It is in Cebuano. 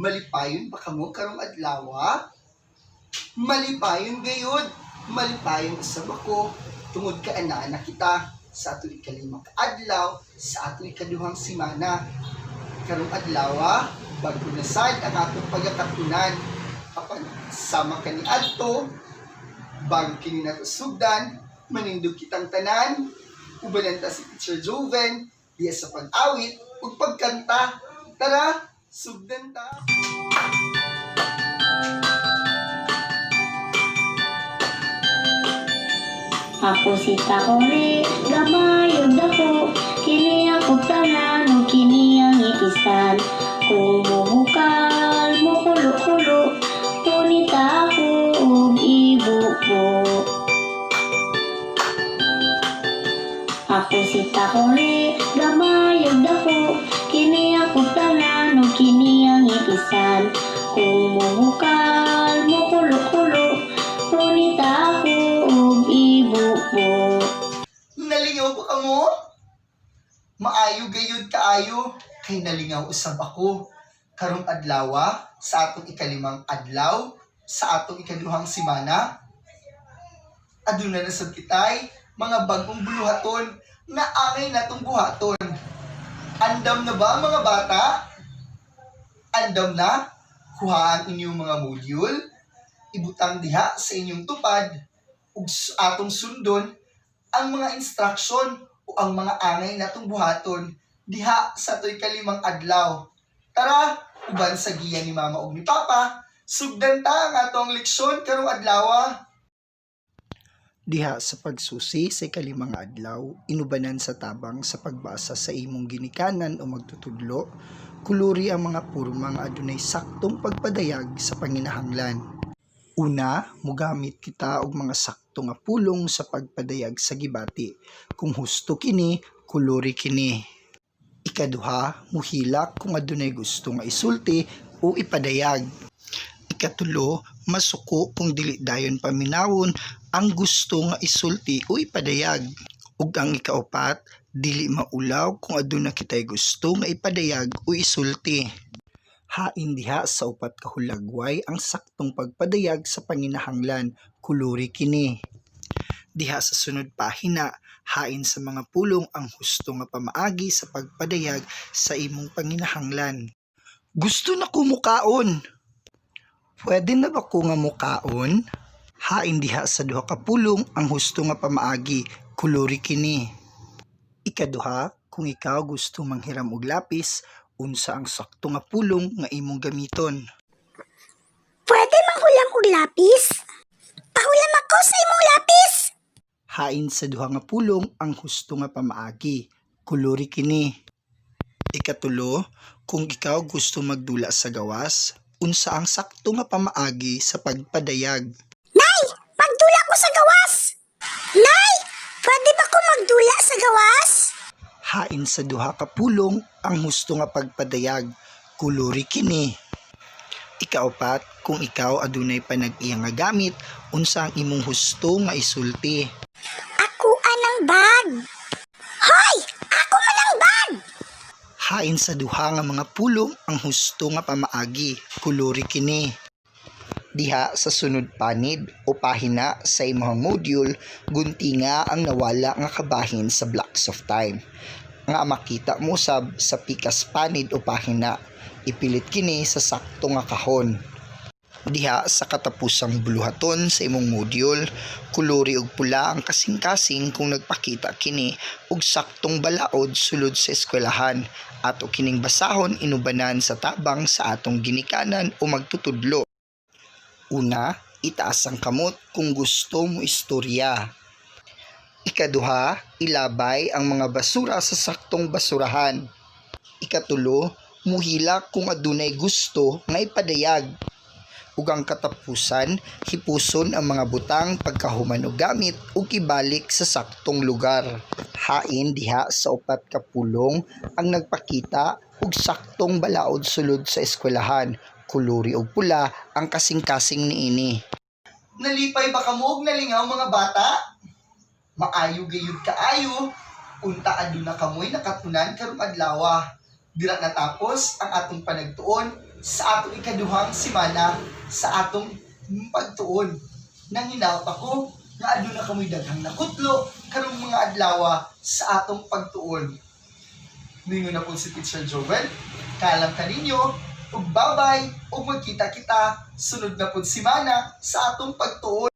Malipayon ba kamo karong adlawa? Malipayon gayud. Malipayon usab ako tungod kay anaa na kita sa atong ikalima ka adlaw sa atong ikaduhang semana. Karong adlawa, bag-o na sad ang atong pagakatunan. Apan sama kaniadto, bago kini nato sugdan, manindog kitang tanan, ubanan ta si Teacher Joven, diya sa pag-awit ug pagkanta. Tara, sugdan ta! Ako si Takore, gamay ug dako, kini ang tanan ug kini ang ipisan. Kung mubukal, mukulo-kulo, punita ako ug ibubo. Ako si Takore, gamay ug dako, kini ang tanan ug kini ang ipisan. Kung mubukal, mukulo-kulo, punita ako ug ibubo. Nalingaw ba kamo? Maayo gayud kaayo kay nalingaw usab ako. Karong adlawa sa atong ikalimang adlaw sa atong ikaduhang semana. Aduna na sad kitay mga bagong buluhaton nga angay natong buhaton. Andam na ba, mga bata? Andam na? Kuha ang inyong mga module, ibutang diha sa inyong tupad ug atong sundon ang mga instruction o ang mga angay natong buhaton diha sa atoy kalimang adlaw. Tara, uban sa giya ni Mama ug ni Papa, sugdan ta ang atong leksyon karong adlaw. Diha sa pagsusi sa ikalimang adlaw, inubanan sa tabang sa pagbasa sa imong ginikanan o magtutudlo, kuluri ang mga porma nga adunay saktong pagpadayag sa panginahanglan. Una, mugamit kita og mga sakto nga pulong sa pagpadayag sa gibati. Kung husto kini, kuluri kini. Ikaduha, muhilak kung adunay gusto nga isulti o ipadayag. Ikatulo, masuko kung dili dayon paminawon ang gusto nga isulti o ipadayag. Ug ang ikaupat, dili maulaw kung aduna kitay gusto nga ipadayag o isulti. Hain diha sa upat ka hulagway ang saktong pagpadayag sa panginahanglan, kuluri kini. Diha sa sunod pahina, hain sa mga pulong ang husto nga pamaagi sa pagpadayag sa imong panginahanglan. Gusto na ko mukaon. Pwede na ba ko nga mukaon? Hain diha sa duha ka pulong ang husto nga pamaagi, kuluri kini. Ikaduha, kung ikaw gusto manghiram og lapis, unsa ang sakto nga pulong nga imong gamiton? Pwede manghulam og lapis? Pahulam ako sa imong lapis! Hain sa duha nga pulong ang husto nga pamaagi, kuluri kini. Ikatulo, kung ikaw gusto magdula sa gawas, unsa ang sakto nga pamaagi sa pagpadayag? Nay! Magdula ko sa gawas! Nay! Pwede ba ko magdula sa gawas? Hain sa duha ka pulong ang husto nga pagpadayag, kuluri kini. Ikaupat, kung ikaw adunay panag-iya nga gamit, unsa ang imong husto nga isulti? Ako anang bag! Hoy! Ako man ang bag! Hain sa duha nga mga pulong ang husto nga pamaagi, kuluri kini. Diha sa sunod panid o pahina sa imong module, guntinga ang nawala nga kabahin sa blocks of time. Nga makita mo sab sa pikas panid o pahina, ipilit kini sa sakto nga kahon. Diha sa katapusang buluhaton sa imong module, kuluri og pula ang kasing-kasing kung nagpakita kini og saktong balaod sulod sa eskwelahan ato kining basahon inubanan sa tabang sa atong ginikanan o magtutudlo. Una, itaas ang kamot kung gusto mo istorya. Ikaduha, ilabay ang mga basura sa saktong basurahan. Ikatulo, muhilak kung adunay gusto nga ipadayag. Ug ang katapusan, hipuson ang mga butang pagkahuman og gamit ug ibalik sa saktong lugar. Hain diha sa upat ka pulong ang nagpakita og saktong balaod sulod sa eskwelahan. Kuluri og pula ang kasing-kasing niini. Nalipay ba kamo og nalingaw, mga bata? Maayo gayud kaayo. Unta aduna kamoy nakatunan karong adlawa. Dira natapos ang atong panagtuon sa atong ikaduhang simana sa atong pagtuon. Nanghinaot ako nga aduna kamoy daghang nakutlo karong mga adlawa sa atong pagtuon. Ningon na po si Teacher Joel. Kaalam kaninyo, ug babay, ug magkita kita sunod na pud simana sa atong pagtuon.